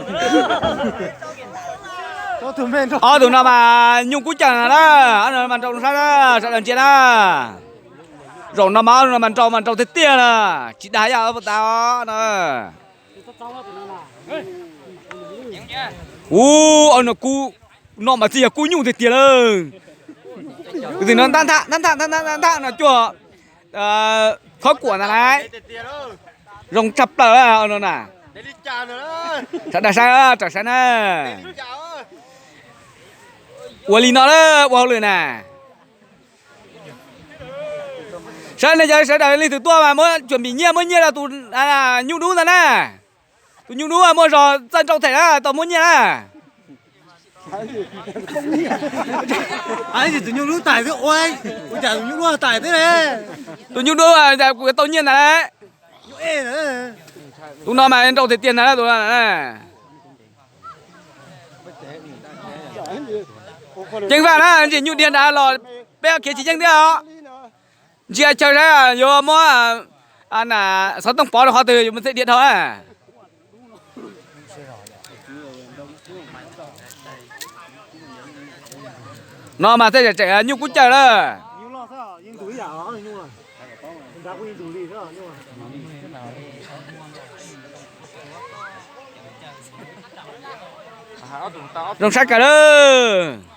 Ob tug no mas nyuj kub cawm na, ob no mas nrau sab na, sawv daws ntsia na. Zaum no mas ob no mas nrau mas nrau tiag tiag na, tsis dag yam puas tas os no. Ub, ob no kub, no mas txij yog kub nyuj tiag tiag lawm. Tus no ntab nthab nthab nthab nthab no cuag khawb kuam ntag lauj. Zoo tshaj plaws no na. Sawv daws saib, raws saib na. Ua li no lawm ua hauj lwm na. Saib nej cov sawv daws leej twg tuaj mas muab tsuam npim nyiaj, muab nyiaj rau tus nyuj dub ntag na. Tus nyuj dub muaj zog txawj nrau them na, tau muab nyiaj na. Tus nyuj dub tais xwb, ua cas tus nyuj dub tais xwb ne? Tus nyuj dub kuv yuav tau nyiaj ntag lauj. Tus no mas nrau tiag tiag ntag lauj, tus no. Ceev faj na, ntsis nyuj diag nrad los peb khiav tsis yeej thiab os. Ntsia chaw saib yuav muab xov tooj pov rau qhov twg yuav mus txij diam dhau na. No mas tej zaum tseem nyuj kub cawm lawm. Zoo saib kawg lawm.